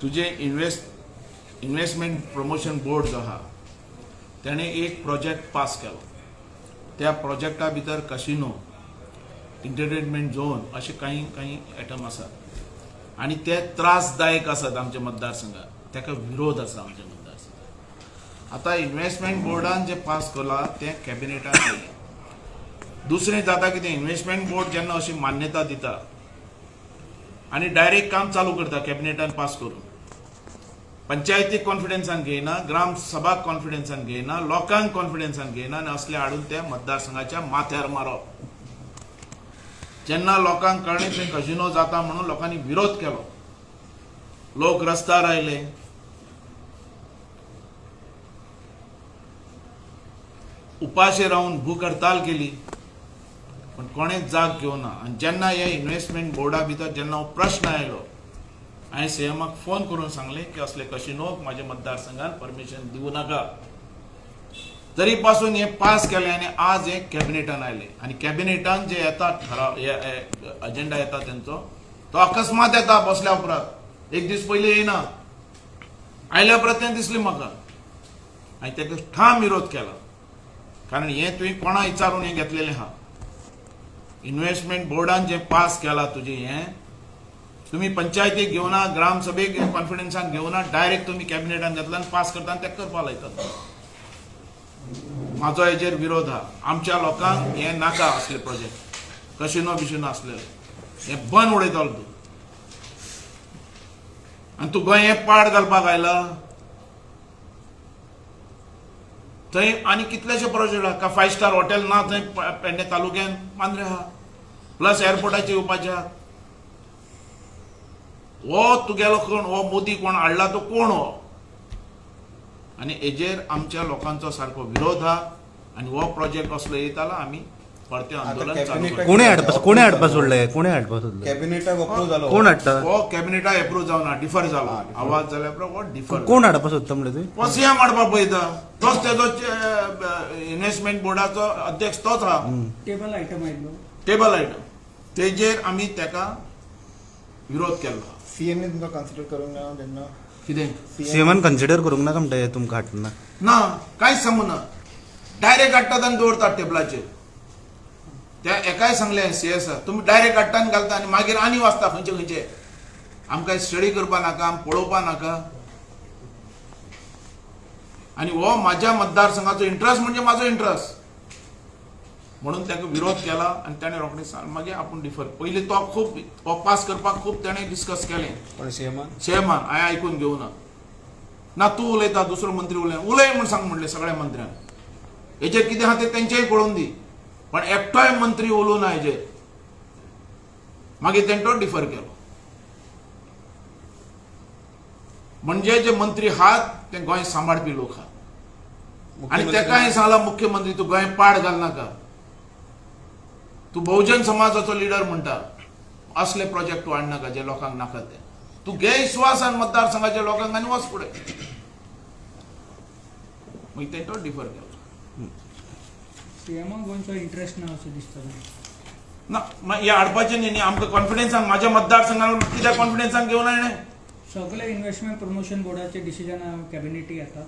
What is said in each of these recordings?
तुजें investment promotion board जो आहा तेणें एक प्रोजेक्ट पास केलो. त्या प्रोजेक्टा भितर कसिनो, एंटरटेनमेंट झोन अशे कांय कांय आयटम आसात आनी ते त्रासदायक आसात आमच्या मतदारसंघात. ताका विरोध आसा आमच्या मतदारसंघात. आतां इन्व्हेस्टमेंट बोर्डान जें पास केलां तें कॅबिनेटान आयलें. दुसरें जाता कितें, इन्व्हेस्टमेंट बोर्ड जेन्ना अशी मान्यता दिता आनी डायरेक्ट काम चालू करता कॅबिनेटान पास करून, पंचायतीक कॉन्फिडन्सान घेयना, ग्राम सभा कॉन्फिडन्सान घेयना, लोकांक कॉन्फिडन्सान घेयना आनी असले हाडून ते मतदारसंघाच्या माथ्यार मारप. जेन्ना लोकांक कळ्ळें थंय कजिनो जाता म्हणून लोकांनी विरोध केलो, लोक रस्त्यार आयले. उपाशी रावन भूक हडताल केली, पण कोणेच जाग घेवना. आनी जेन्ना हे इन्व्हेस्टमेंट बोर्डा भितर जेन्ना हो प्रश्न आयलो, हांवें सीएमाक फोन करून सांगलें की असले कसिनोक म्हाज्या मतदारसंघान परमिशन दिवं नाका. तरी पासून हे पास केलें आनी आज हे कॅबिनेटान आयले. आनी कॅबिनेटान जे येता ठराव, अजेंडा येता तेंचो, तो अकस्मात येता बसल्या उपरांत, एक दीस पयलीं येयना. आयल्या उपरांत तें दिसलें म्हाका, हांवें ताका ठाम विरोध केला. कारण हें तुवें कोणा विचारून हें घेतलेलें आहा. इन्व्हेस्टमेंट बोर्डान जें पास केलां तुजें हें तुमी पंचायतीक घेवना, ग्रामसभेक कॉन्फिडन्सान घेवना, डायरेक्ट तुमी कॅबिनेटान घेतला आनी पास करता आनी तेका करपाक लायतात. म्हाजो हेजेर विरोध आहा. आमच्या लोकांक हें नाका असले प्रोजेक्ट, कसिनो बिशिनो आसलेले हें बंद उडयतलो तूं. आनी तूं गोंय हें पाड घालपाक आयला. थंय आनी कितलेशे प्रोजेक्ट आहा. 5 स्टार हॉटेल ना थंय पेडणे तालुक्यान, मांद्रे आहा, प्लस एअरपोर्टाचे येवपाचे आहा. हो तुगेलो कोण, हो मोदी कोण हाडला तो कोण हो? आनी हेजेर आमच्या लोकांचो सारको विरोध आहा. आनी हो प्रोजेक्ट असलो येतालो आमी परतें आंदोलन चालू करतले. कोणे हाडपा, कोणे हाडपा सोडले, कोणे हाडपा सोडले? कॅबिनेटाक अप्रूव जालो. कोण हाडटा? हो कॅबिनेटा एप्रूव जावना, डिफर जालो. आवाज जाल्या उपरांत हो डिफर. कोण हाडपा सोदता म्हणले तुवें? हो सीएम हाडपाक पळयता, तोच तेजो इन्व्हेस्टमेंट बोर्डाचो अध्यक्ष तोच आहा. टेबल आयटम आयिल्लो, टेबल आयटम, तेजेर आमी तेका विरोध केल्लो. सीएम ने तुमकां कन्सिडर करूंक ना तेन्ना? कितें? सीएमान कन्सिडर करूंक नाका म्हणटा हे तुमकां हाडटना? ना, कांयच सांगू ना. डायरेक्ट हाडटात आनी दवरतात टेबलाचेर. त्या एकाय सांगलें सीएस, तुमी डायरेक्ट हाडटा आनी घालता आनी मागीर आनी वाचता खंयचे खंयचे. आमकां स्टडी करपा नाका, आम पळोवपा नाका. आनी हो म्हाज्या मतदारसंघाचो इंट्रस्ट म्हणजे म्हाजो इंट्रस्ट म्हणून ताका विरोध केला. आनी ताणें रोखडें मागीर आपूण डिफर. पयलीं तो खूब हो पास करपाक खूब ताणें डिस्कस केलें. पण सीएमान सीएमान हांवें आयकून घेवना. ना तूं उलयता, दुसरो मंत्री उलय उलय म्हूण सांग म्हणलें सगळ्या मंत्र्यांक. हेजेर कितें आहा तें तेंचेय पळोवन दी, पण एकटोय मंत्री उलोवं ना हेजेर. मागीर तेणें तो डिफर केलो. म्हणजे जे मंत्री आहात ते गोंय सांबाळपी लोक आहात. आनी तेका हांवें सांगलां, मुख्यमंत्री तूं गोंय पाड घालनाका. तूं बहुजन समाजाचो लिडर म्हणटा, असले प्रोजेक्ट तूं हाडनाका जे लोकांक नाका ते. तूं घे विश्वासान मतदारसंघाच्या लोकांक आनी वच फुडें. मागीर तें तो डिफर केलो. सीएमाक गोंयचो इंट्रस्ट ना अशें दिसता. ना, हे हाडपाचें न्ही न्ही आमकां कॉन्फिडन्सान म्हाज्या मतदारसंघान कित्याक कॉन्फिडन्सान घेवन हाणें सगळे इन्व्हेस्टमेंट प्रमोशन बोर्डाचे डिसिजन कॅबिनेटी येता.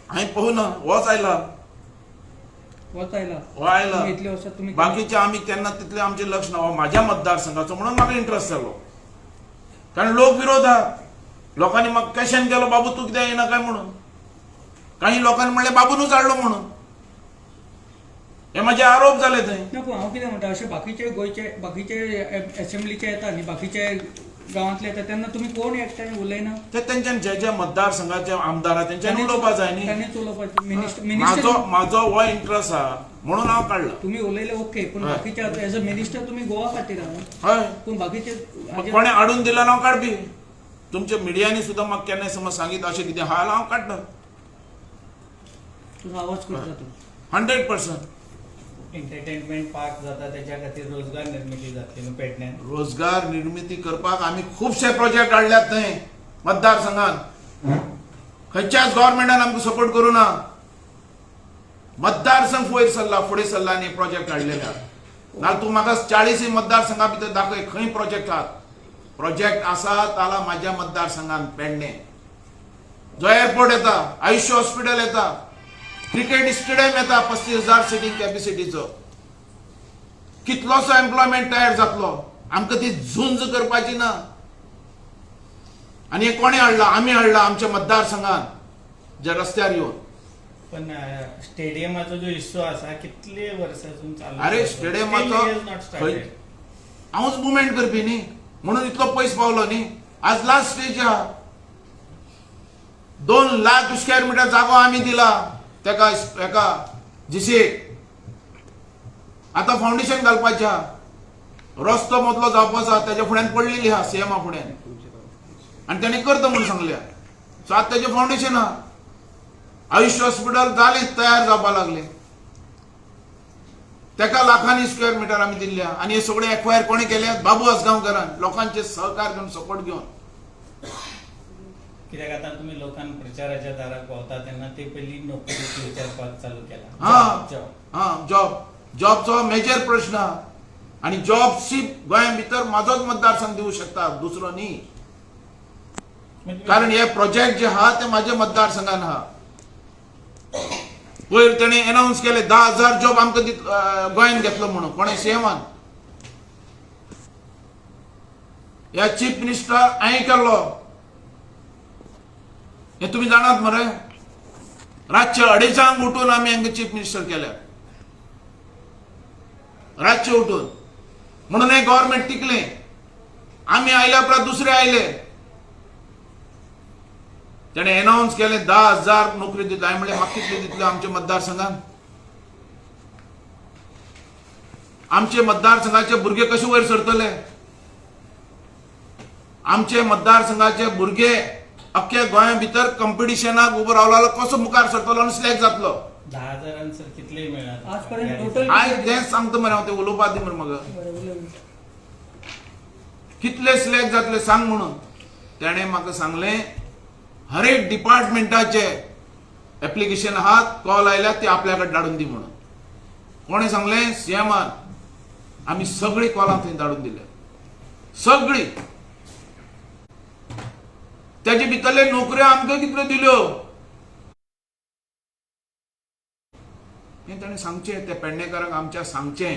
हांवें पळोवना, होच आयला. होच आयला? हो आयला. तुमी इतले वर्सां तुमी बाकीचे आमी तेन्ना तितलें आमचें लक्ष ना. हो म्हाज्या मतदारसंघाचो म्हणून म्हाका इंट्रस्ट जालो, कारण लोक विरोध आहा. लोकांनी म्हाका क्वेशन केलो, बाबू तूं कित्याक येना काय म्हणून. काही लोकांनी म्हणलें बाबूनूच हाडलो म्हणून. हे म्हाजे आरोप जाले थंय. ना, पूण हांव कितें म्हणटा, अशे बाकीचे गोंयचे बाकीचे एसेंब्लीचे येता न्ही, बाकीचे गांवांतले येता तेन्ना तुमी कोण एकठांय उलयना? ते तेंच्यान जे जे मतदारसंघाचे आमदार आहा तेंच्यांनी उलोवपा जाय न्ही. ताणेच उलोवपाचें. मिनिस्टर म्हाजो मिनिस्टर म्हाजो हो इंट्रस्ट आहा म्हणून हांव काडला. तुमी उलयले ओके, पूण हय. बाकीचे एज अ मिनिस्टर तुमी गोवा खातीर आहा. हय. पूण बाकीचे कोणें हाडून दिल्यार हांव काडपी. तुमच्या मिडियांनी सुद्दां म्हाका केन्नाय समज सांगीत अशें कितें आहा जाल्यार हांव काडटा. तुजो आवाज करता तूं. 100%. एंटरटेनमेंट पार्क जाता त्याच्या खातीर रोजगार निर्मिती जातली न्हू पेडण्यान? रोजगार निर्मिती करपाक आमी खुबशे प्रोजेक्ट हाडल्यात थंय मतदारसंघात. खंयच्याच गव्हर्मेंटान आमकां सपोर्ट करूं ना. मतदारसंघ वयर सरला, फुडें सरला आनी प्रोजेक्ट हाडलेले आहात. नाल्यार तूं म्हाका 40 मतदारसंघा भितर दाखय खंय प्रोजेक्ट आहात. प्रोजेक्ट आसा ताला माझ्या मतदारसंघात पेडणे जो एअरपोर्ट येता, आयुष्य हॉस्पिटल येता, क्रिकेट स्टेडियम येता 35,000 सिटींग कॅपॅसिटीचो, कितलोसो एम्प्लॉयमेंट तयार जातलो. आमकां ती झुंज करपाची ना. आनी हे कोणें हाडलां? आमी हाडलां आमच्या मतदारसंघात जे रस्त्यार येवन. पण स्टेडियमाचो जो इश्यू आसा कितले वर्सांसून चालू अरे आसा. स्टेडियमाचो Still he has not started. खंय हांवूच मुवमेंट करपी न्ही, म्हणून इतलो पयस पावलो न्ही. आज लास्ट स्टेज आहा. 2 लाख स्क्वेअर मिटर जागो आमी दिला तेका, हेका जिसेक. आतां फावंडेशन घालपाचें आहा. रस्तो मदलो जावपाचो आहा, तेज्या फुड्यान पडलेली आहा सीएमा फुड्यान, आनी तेणी करता म्हणून सांगल्या. सो आतां तेजें फावंडेशन आहा. आयुष्य हॉस्पिटल जालें, तयार जावपा लागलें, तेका लाखांनी स्क्वेअर मिटर आमी दिल्ले आहा. आनी हे सगळे एक्वायर कोणें केले? बाबू आजगांवकारान, लोकांचे सहकार घेवन, सपोर्ट घेवन. कित्याक आतां तुमी लोकांक प्रचाराच्या दाराक पावता तेन्ना ते पयलीं नोकरीची विचारपाक चालू केला. हा. Job. हा, जॉब, जॉबचो मेजर प्रश्न आहा. आनी जॉब सी गोंया भितर म्हाजोच मतदारसंघ दिवू शकता, दुसरो न्ही. म्हणजे कारण हे प्रोजेक्ट जे आहा ते म्हाज्या मतदारसंघान आहा. पयर तेणें एनावन्स केले 10,000 जॉब आमकां गोंयान घेतलो म्हणून. कोणें? सीएमान. ह्या चीफ मिनिस्टर हांवें केल्लो, हें तुमी जाणात मरे. रातचे अडेचांक उठून आमी हांकां चीफ मिनिस्टर केल्या, रातचे उठून. म्हणून हें गव्हर्मेंट टिकलें. आमी आयल्या उपरांत दुसरे आयले, तेणें एनावन्स केलें 10,000 नोकरी दितले. हांवें म्हणलें म्हाका कितले दितले आमच्या मतदारसंघान? आमचे मतदारसंघाचे भुरगे कशे वयर सरतले? आमचे मतदारसंघाचे भुरगे अख्ख्या गोंया भितर कंपिटिशनाक उबो रावलो जाल्यार कसो मुखार सरतलो आनी सिलेक्ट जातलो? 10,000 सर कितले मेळ्ळा आजपर्यंत total- आयज तेंच सांगता मरे हांव, तें उलोवपा दी मरे म्हाका. बरें, उलय. कितले सिलेक्ट जातले सांग म्हणून. तेणें म्हाका सांगलें हर एक डिपार्टमेंटाचे एप्लिकेशन आहात, कॉल आयल्यार ते आपल्या कडेन धाडून दी म्हणून. कोणें सांगलें? सीएमान. आमी सगळीं कॉलां थंय धाडून दिल्या, सगळीं. तेजे भितरले नोकऱ्यो आमकां कितल्यो दिल्यो हें ताणें सांगचें, त्या पेडणेकारांक आमच्या सांगचें.